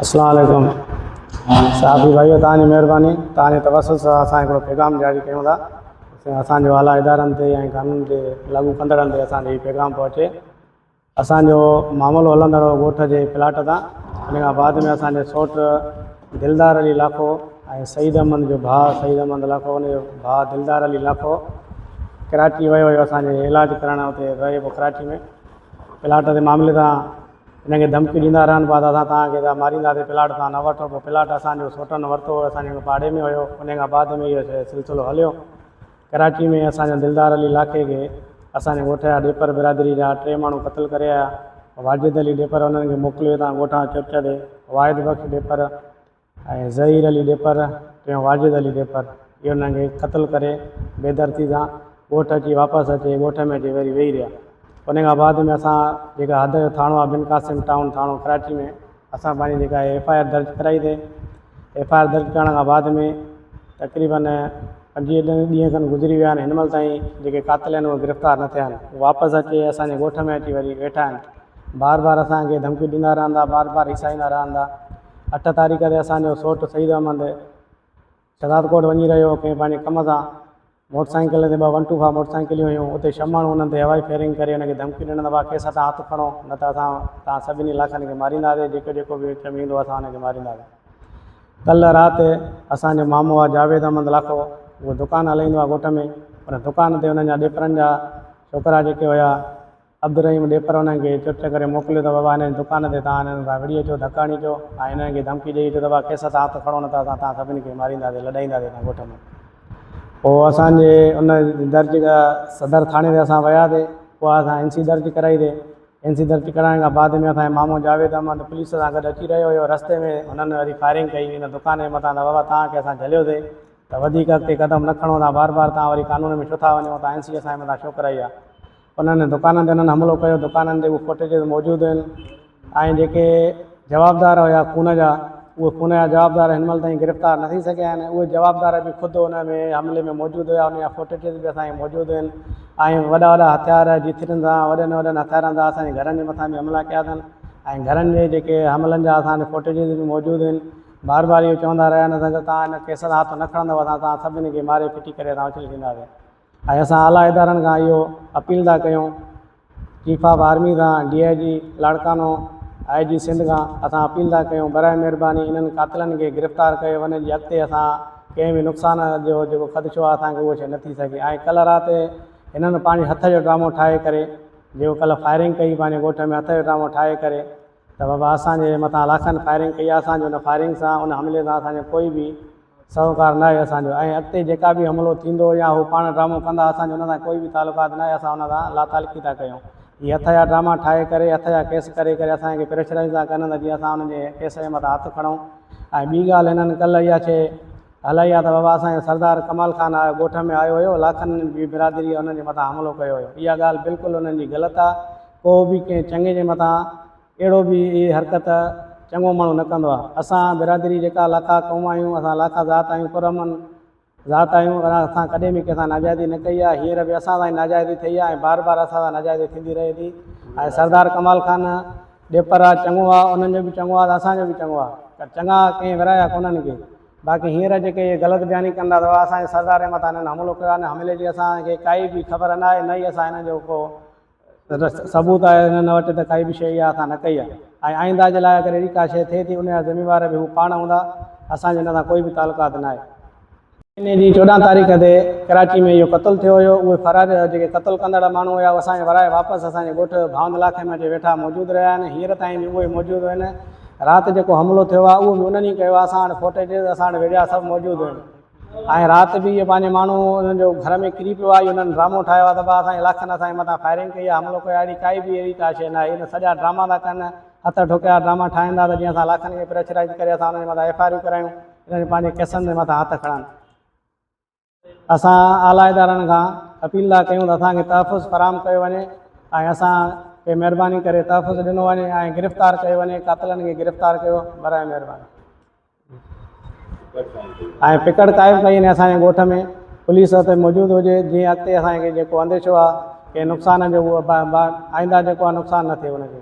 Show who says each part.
Speaker 1: اسلام عليڪم صحافي ڀائيو توهان جي مهرباني توهان جي توسل سان اسان هڪڙو پيغام جاري ڪيون ٿا اسان جو اعليٰ ادارن تي ۽ قانون جي لاڳو ڪندڙن تي اسان جو هي پيغام پهچي اسان جو معاملو هلندڙ هو ڳوٺ جي پلاٽ تان ان کان بعد ۾ اسان جي سوٽ دلدار علي لاکو ۽ سعيد احمد جو ڀاء سعيد احمد لاکو ان جو ڀاء دلدار علي لاکو ڪراچي ويو هيو اسان جي علاج ڪرائڻ اتي رهي پيو ڪراچي ۾ پلاٽ تي معاملي تان هن کي ڌمڪي ڏيندا رهن پيا ته اسان توهان کي ته مارينداسين پلاٽ توهان نه وٺو پوء پلاٽ اسان جو سوٽن ورتو هو اسان جي پاڙي ۾ هيو انهي کان بعد ۾ اهو سلسلو هليو ڪراچي ۾ اسان جو دلدار علي لاکي کي اسان جي ڳوٺ جا ڏيپر برادري جا ٽي ماڻهو قتل ڪري آيا واجد علي ڏيپر انهن کي موڪليو هتان ڳوٺان چرچ تي واحد بخش ڏيپر ۽ ظهير علي ڏيپر، ٽيون واجد علي ڏيپر اهي انهن کي قتل ڪري بيدردي سان ڳوٺ اچي واپس اچي ڳوٺ ۾ اچي وري ويهي رهيا. ان کان بعد ۾ اسان جيڪا حد جو ٿاڻو آهي بن قاسم ٽائون ٿاڻو ڪراچي ۾ اسان پنهنجي جيڪا ايف I R درج ڪرائي تي ايف I R درج ڪرڻ کان بعد ۾ تقريبن 25 ڏينهن کن گذري ويا آهن هن مهل تائين جيڪي قاتل آهن اهي گرفتار نه ٿيا آهن واپس اچي اسان جي ڳوٺ ۾ اچي وري ويٺا آهن بار بار اسان کي ڌمڪيون ڏيندا رهندا بار بار هيسائيندا رهندا 8 تاريخ تي اسان جو سوٽ سعيد احمد شهدادڪوٽ وڃي رهيو هو ڪنهن پنهنجي ڪم سان موٽر سائيڪل تي ٻه ون ٽو فائيو موٽر سائيڪليون هيون اتي ڇهه ماڻهو انهن تي هوائي فائرنگ ڪري ان کي ڌمڪي ڏنن ته ڀاء ڪيس تان هٿ کڻو نه ته اسان توهان سڀني لاکن کي مارينداسين جيڪو جيڪو به وچ ۾ ايندو اسان ان کي مارينداسين ڪلهه رات اسان جو مامو آهي جاويد احمد لاکو اهو دڪان هلائيندو آهي ڳوٺ ۾ ان دڪان تي انهن جا ڏيپرن جا ڇوڪرا جيڪي هيا عبدالرحيم ڏيپر انهن کي چرچ ڪري موڪليو ته بابا هنن جي دڪان تي توهان هنن سان وڙهي اچو، ڌڪ هڻي اچو ۽ هنن کي ڌمڪي ڏئي اچو ته بابا ڪيس تان هٿ کڻو نه ته اسان توهان سڀني کي مارينداسين، لڏائينداسين هتان ڳوٺ مان. پوء اسان جي ان درج صدر ٿاڻي تي اسان وياسين، اها اسان اين سي درج ڪرائي سي. اين سي درج ڪرائڻ کان بعد ۾ اسان جو مامو جاويد احمد پوليس سان گڏ اچي رهيو هيو، رستي ۾ هنن وري فائرنگ ڪئي ان دڪان جي مٿان ته بابا توهان کي اسان جهليوسين ته وڌيڪ اڳتي قدم نه کڻو، توهان بار بار توهان وري قانون ۾ ڇو ٿا وڃو، توهان اين سي اسان جي مٿان ڇو ڪرائي آهي. انهن دڪانن تي انهن حملو ڪيو دڪانن تي اهي فوٽيجز موجود آهن ۽ جيڪي جوابدار هيا خون جا اهي خون جا جوابدار هن مهل تائين گرفتار نه ٿي سگهيا آهن اهي جوابدار به خود ان ۾ حملي ۾ موجود هيا ان جا فوٽيجز به اسان کي موجود آهن ۽ وڏا وڏا هٿيار جيٿرين سان وڏن وڏن هٿيارن سان اسان جي گهرن جي مٿان به حملا ڪيا اٿن ۽ گهرن جي جيڪي حملن جا اسان وٽ فوٽيجز به موجود آهن بار بار اهو چوندا رهيا آهن اسان کي توهان هن ڪيس تان هٿ نه کڻندو اسان توهان سڀني کي ماري ڦٽي ڪري اسان اڇلي ڇڏينداسين ۽ اسان اعليٰ ادارن کان اهو اپيل ٿا ڪيون چيف آف آرمي کان D I G Larkana I G Sindh کان اسان اپيل ٿا ڪيون برائي مهرباني انهن قاتلن کي گرفتار ڪيو وڃي جي اڳتي اسان ڪنهن به نقصان جو جيڪو خدشو آهي اسان کي اهو شيء نه ٿي سگهي ۽ ڪلهه رات هنن پنهنجي هٿ جو ڊرامو ٺاهي ڪري جيڪو ڪلهه فائرنگ ڪئي پنهنجي ڳوٺ ۾ هٿ جو ڊرامو ٺاهي ڪري ته بابا اسان جي مٿان لاکن فائرنگ ڪئي آهي اسان جو ان فائرنگ سان ان حملي سان اسان جو ڪوئي به سهڪار ناهي اسان جو ۽ اڳتي جيڪا به حملو ٿيندو يا هو پاڻ ڊرامو ڪندا اسان جو ان سان ڪوئي به تعلقات ناهي اسان ان سان لاتعلقي ٿا ڪيون هي هٿ جا ڊراما ٺاهي ڪري هٿ جا ڪيس ڪري ڪري اسان کي پريشرائيز ٿا ڪن ته جيئن اسان انهن جي ڪيس جي مٿان هٿ کڻون ۽ ٻي ڳالهه هنن ڪلهه اها شيء هلائي آهي ته بابا اسان جو سردار ڪمال خان آيو ڳوٺ ۾ آيو هيو لاکن جي برادري انهن جي مٿان حملو ڪيو هيو اها ڳالهه بلڪل انهن جي غلط آهي ڪو به ڪنهن چڱي جي مٿان اهڙو به اهي حرڪت چڱو ماڻهو نه ڪندو آهي. اسان برادري جيڪا لاکا قوم آهيون، اسان لاکا ذات آهيون، پرامن ذات آهيون، اسان ڪڏهن به ڪنهن سان ناجائزي نه ڪئي آهي، هينئر به اسان سان ئي ناجائزي ٿئي آهي ۽ بار بار اسان سان ناجائزي ٿيندي رهي ٿي ۽ سردار ڪمال خان ڏيپر آهي چڱو آهي، انهن جو به چڱو آهي ته اسان جو به چڱو آهي پر چڱا ڪنهن ورايا ڪونهن ڪي باقي هينئر جيڪي اهي غلط بياني ڪندا ته اسان جي سردار جي مٿان هنن حملو ڪيو آهي، ان حملي جي اسان کي ڪائي به خبر نه آهي نه ئي اسان هنن جو ڪو ثبوت آهي هنن وٽ ته ڪائي به شيء اها اسان نه ڪئي آهي ۽ آئنده جي لاء اگر اهڙي ڪا شيء ٿئي ٿي ان جا ذميوار به هو پاڻ هوندا اسان جو هن سان ڪوئي به تعلقات نه آهي. مهيني جي 14 تاريخ تي ڪراچي ۾ اهو قتل ٿيو هيو اهي فرار جيڪي قتل ڪندڙ ماڻهو هيا اسان کي ورائي واپس اسان جي ڳوٺ ڀاوند لاکي ۾ اچي ويٺا موجود رهيا آهن هينئر تائين به اهي موجود آهن رات جيڪو حملو ٿيو آهي اهو به انهن ئي ڪيو آهي اسان وٽ فوٽيجز اسان وٽ ويڊيا سڀ موجود آهن. ۽ رات به اهي پنهنجي ماڻهو انهن جو گهر ۾ ڪري پيو آهي انهن ڊرامو ٺاهيو آهي ته ڀا اسان جي لاکن اسان جي مٿان فائرنگ ڪئي آهي حملو ڪيو آهي اهڙي ڪائي به اهڙي ڪا شيء ناهي اهي سڄا ڊراما ٿا ڪن هٿ ٺوڪيا ڊراما ٺاهين ٿا ته جيئن اسان لاکن کي پريشرائيز ڪري اسان انهن جي مٿان ايف I آريون ڪرايون انهن پنهنجي ڪيسن جي مٿان هٿ کڻن اسان اعليٰ ادارن کان اپيل ٿا ڪيون ته اسان کي تحفظ فراهم ڪيو وڃي ۽ اسان کي مهرباني ڪري تحفظ ڏنو وڃي ۽ گرفتار ڪيو وڃي قاتلن کي گرفتار ڪيو برائي مهرباني. ۽ پڪڙ قائم ڪئي وڃي اسان جي ڳوٺ ۾ پوليس اتي موجود هجي جيئن اڳتي اسان کي جيڪو انديشو آهي ڪنهن نقصان جو اهو آئنده جيڪو آهي نقصان نه ٿئي ان کي.